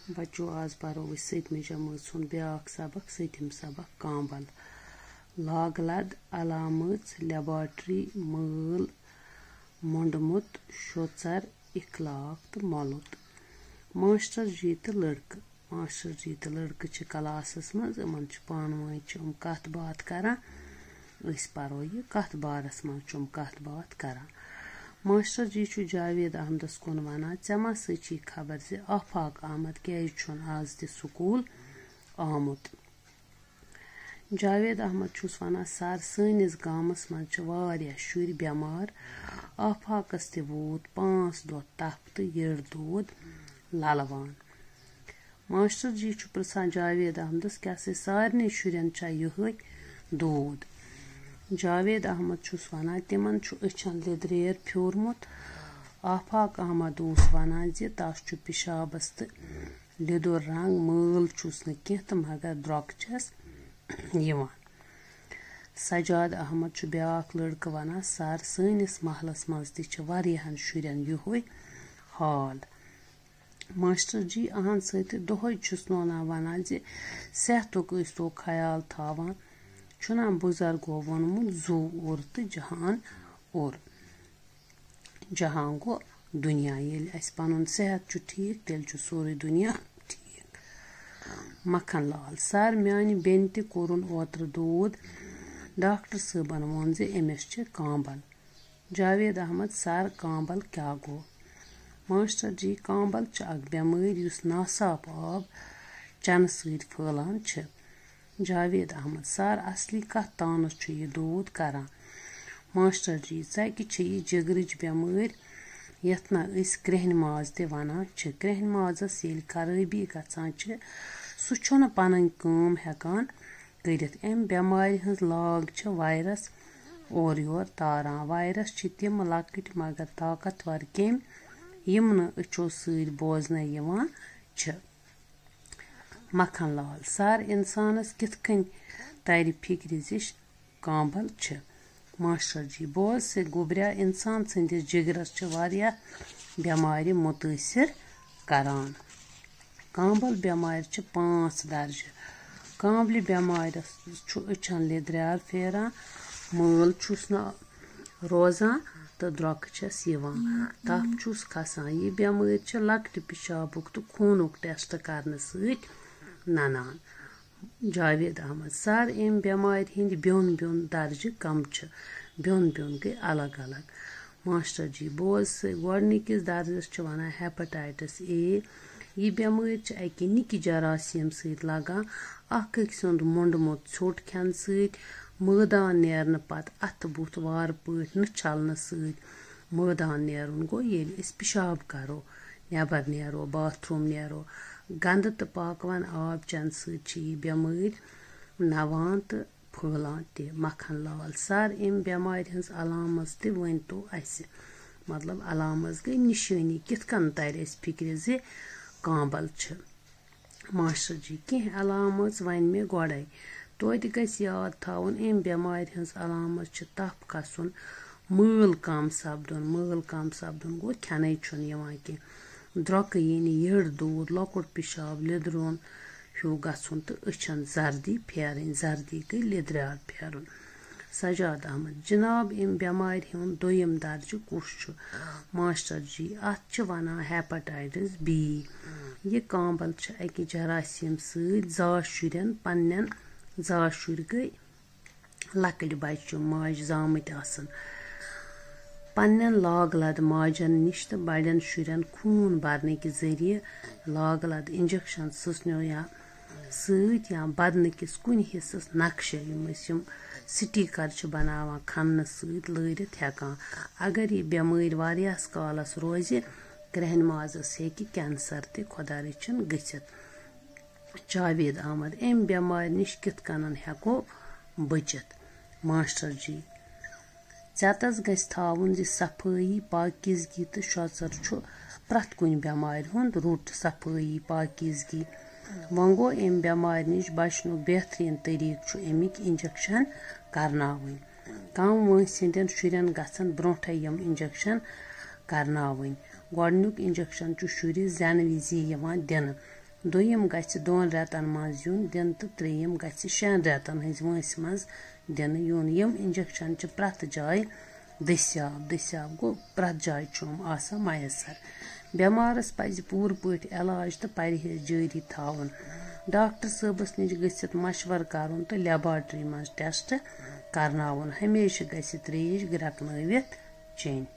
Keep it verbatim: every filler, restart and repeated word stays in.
بچو، آز پرو أسۍ سٔتمہِ جمٲژ ہُنٛد بیٛاکھ سبق، سٔتِم سبق کانٛبل۔ لاگہٕ لد، علامٕژ، لیبارٹری، مٲل، مۄنڈمُت، شوژر، اخلاق تہٕ مۄلُت۔ ماسٹر جی تہٕ لڑکہٕ۔ ماسٹر جی تہٕ لڑکہٕ چھِ کلاسس منٛز، یِمن چھِ پانہٕ وٲنۍ چھِ یِم کتھ باتھ کران۔ أسۍ پرو یہِ کتھ بارس منٛز چھِ یِم کتھ باتھ کران۔ ماسٹر جی چھُ جاوید احمدس کُن ونان، "ژےٚ ما سۭتۍ چھِی خبر زِ آفاق احمد کیازِ چھُنہٕ آز تہِ سکوٗل آمُت؟" جاوید احمد چھُس ونان، "سر، سٲنِس گامس منٛز چھِ واریاہ شُرۍ بٮ۪مار۔ آفاقس تہِ ووت پانٛژھ دۄہ تپھ تہٕ یٔڈ دود للوان۔" ماسٹر جی چھُ پرژھان جاوید احمدس، "کیٛاہ سا سارنٕے شُرٮ۪ن چھا یِہوٚے دود؟" جاوید احمد چھُس ونان، "تِمن چھُ أچھن لیدریر پھیورمُت۔" آفاق احمد اوس ونان زِ تس چھُ پِشابس تہٕ لیدُر رنگ، مٲل چھُس نہٕ کینٛہہ تہٕ مگر درۄکہٕ چھَس یِوان۔ سجاد احمد چھُ بیٛاکھ لڑکہٕ ونان، "سر، سٲنِس محلس منٛز تہِ چھِ واریاہن شُرٮ۪ن یِہوٚے حال۔" ماسٹر جی اہن سۭتۍ دۄہے چھُس نونان ونان زِ صحتُک ٲسۍ تو خیال تھاوان۔ چھُنا بُزرگو ووٚنمُت، "زُو اوٚر تہٕ جہان اوٚر۔" جہان گوٚو دُنیا۔ ییٚلہِ اَسہِ پَنُن صحت چھُ ٹھیٖک، تیٚلہِ چھُ سورُے دُنیا ٹھیٖک۔ مکھن لال، سر، میانہِ بیٚنہِ تہِ کوٚرُن اوترٕ دود۔ ڈاکٹر صٲبن ووٚن زِ أمِس چھِ کانٛبل۔ جاوید احمد، سر، کانٛبل کیٛاہ گوٚو؟ ماسٹر جی، کانٛبل چھِ اکھ بٮ۪مٲرۍ یُس ناصاف آب چنہٕ سۭتۍ پھٔہلان چھِ۔ جاوید احمد، سر، اصلی کتھ تانس چھُ یہِ دود کران؟ ماسٹر جی، ژکہِ چھِ یہِ جگرٕچ بٮ۪مٲرۍ، یتھ نہ أسۍ کرٛیٚہنہِ ماز تہِ ونان چھِ۔ کرٛیٚہنہِ مازس ییٚلہِ خرٲبی گژھان چھِ، سُہ چھُنہٕ پنٕنۍ کٲم ہٮ۪کان کٔرِتھ۔ امہِ بٮ۪مارِ ہٕنٛز لاگ چھِ وایرس اورٕ یور تاران۔ وایرس چھِ تِم لۄکٕٹۍ مگر طاقتور کیٚمۍ، یِم نہٕ أچھو سۭتۍ بوزنہٕ یِوان چھِ۔ مکھن لال، سر، انسانس کِتھ کٔنۍ ترِ فکرِ زِ ش-، کانٛبل چھِ؟ ماسٹر جی، بوز سا گوٚبریا، انسان سٕنٛدِس جگرس چھِ واریاہ بٮ۪مارِ مُتٲثر کران۔ کانٛبل بٮ۪مارِ چھِ پانٛژھ درجہٕ۔ کانٛبلہِ بٮ۪مارِ چھُ أچھن لیٚدریٛار پھیران، مٲل چھُس نہٕ روزان تہٕ درۄکہٕ چھَس یِوان۔ تپھ چھُس کھسان۔ یہِ بٮ۪مٲرۍ چھِ لۄکٹہِ پِشابُک تہٕ خوٗنُک ٹیسٹ کرنہٕ سۭتۍ ننان۔ جاوید احمد، سر، امہِ بٮ۪مارِ ہٕنٛدۍ بیوٚن بیوٚن درجہٕ کم چھِ؟ بیوٚن بیوٚن گٔے الگ الگ۔ ماسٹر جی، بوز سا، گۄڈٕنِکِس درجس چھِ ونان ہیپاٹائٹس اے۔ یہِ بٮ۪مٲرۍ چھِ اکہِ نِکہِ جراثیم سۭتۍ لگان، اکھ أکۍ سُنٛد مۄنڈمُت ژھیوٚٹ کھٮ۪نہٕ سۭتۍ، مٲدان نیرنہٕ پتہٕ اتھٕ بُتھ وارٕ پٲٹھۍ نہٕ چھلنہٕ سۭتۍ۔ مٲدان نیرُن گوٚو ییٚلہِ أسۍ پِشاب کرو، نٮ۪بر نیرو، باتھ روٗم نیرو۔ گنٛدٕ تہٕ پاکوان آب چٮ۪نہٕ سۭتۍ چھِ یہِ بٮ۪مٲرۍ نوان تہٕ پھٔہلان تہِ۔ مکھن لال، سر، امہِ بٮ۪مارِ ہٕنٛز علامژ تہِ ؤنۍ تو اسہِ۔ مطلب، علامژ گٔے نِشٲنی، کِتھ کٔنۍ ترِ اسہِ فِکرِ زِ کانٛبل چھِ؟ ماسٹر جی، کینٛہہ علامژ ونہِ مےٚ گۄڈے۔ توتہِ گژھِ یاد تھاوُن، امہِ بٮ۪مارِ ہٕنٛز علامژ چھِ تپھ کھسُن، مٲل کم سپدُن۔ مٲل کم سپدُن گوٚو کھٮ۪نَے چھُنہٕ یِوان کینٛہہ۔ درۄکہٕ یِنہِ، یٔڈ دود، لۄکُٹ پِشاب، لیٚدرُن ہیوٗ گژھُن تہٕ أچھن زردی پھیرٕنۍ۔ زردی گٔے لیٚدریٛار پھیرُن۔ سجاد احمد، جناب، امہِ بٮ۪مارِ ہُنٛد دوٚیِم درجہٕ کُس چھُ؟ ماسٹر جی، اتھ چھِ ونان ہیپاٹائٹس بی۔ یہِ کانٛبل چھِ اکہِ جراثیم سۭتۍ زاش شُرٮ۪ن پننٮ۪ن، زاش شُرۍ گٔے لۄکٕٹۍ بچہِ، یِم ماجہِ زامٕتۍ آسن، پننٮ۪ن لاگ لد ماجن نِش تہٕ بڑٮ۪ن شُرٮ۪ن خوٗن برنہٕ کہِ ذٔریعہٕ لاگ لد انجیکشن سٕژنیو یا سۭتۍ یا بدنہٕ کِس کُنہِ حصس نقشہٕ، یِم أسۍ یِم سٹیکر چھِ بناوان کھننہٕ سۭتۍ، لٲرِتھ ہٮ۪کان۔ اگر یہِ بٮ۪مٲرۍ واریاہس کالس روزِ، کرٛیٚہنہِ مازس ہیٚکہِ کینسر تہِ خۄدا رٔچھِن گٔژھِتھ۔ جاوید احمد، امہِ بٮ۪مارِ نِش کِتھ کٔنۍ ہٮ۪کو بٔچِتھ؟ ماسٹر جی، ژیتس گژھِ تھاوُن زِ صفٲیی، پاکیزگی تہٕ شۄژر چھُ پرٛٮ۪تھ کُنہِ بٮ۪مارِ ہُنٛد روٗٹ۔ صفٲیی، پاکیزگی۔ وۄنۍ گوٚو، امہِ بٮ۪مارِ نِش بچنُک بہتریٖن طریٖقہٕ چھُ امیِکۍ انجیکشن کرناوٕنۍ۔ کم وٲنٛسہِ ہٕنٛدٮ۪ن شُرٮ۪ن گژھن برونٛٹھے یِم انجیکشن کرناوٕنۍ۔ گۄڈٕنیُک انجیکشن چھُ شُرِس زٮ۪نہٕ وِزِ یِوان دِنہٕ۔ دوٚیِم گژھِ دۄن رٮ۪تن منٛز یُن دِنہٕ تہٕ ترٛیٚیِم گژھِ شٮ۪ن رٮ۪تن ہٕنٛزِ وٲنٛسہِ منٛز دِنہٕ یُن۔ یِم injection چھِ پرٛٮ۪تھ جایہِ دٔستیاب، دٔستیاب گوٚو پرٛٮ۪تھ جایہِ چھُ یِم آسان میسر۔ بٮ۪مارس پزِ پوٗرٕ پٲٹھۍ علاج تہٕ پرہیز جٲری تھاوُن۔ ڈاکٹر صٲبس نِش گٔژھِتھ مشورٕ کرُن تہٕ laboratory منٛز test کرناوُن۔ ہمیشہٕ گژھِ ترٛیش گرٮ۪کنٲوِتھ چیٚنۍ۔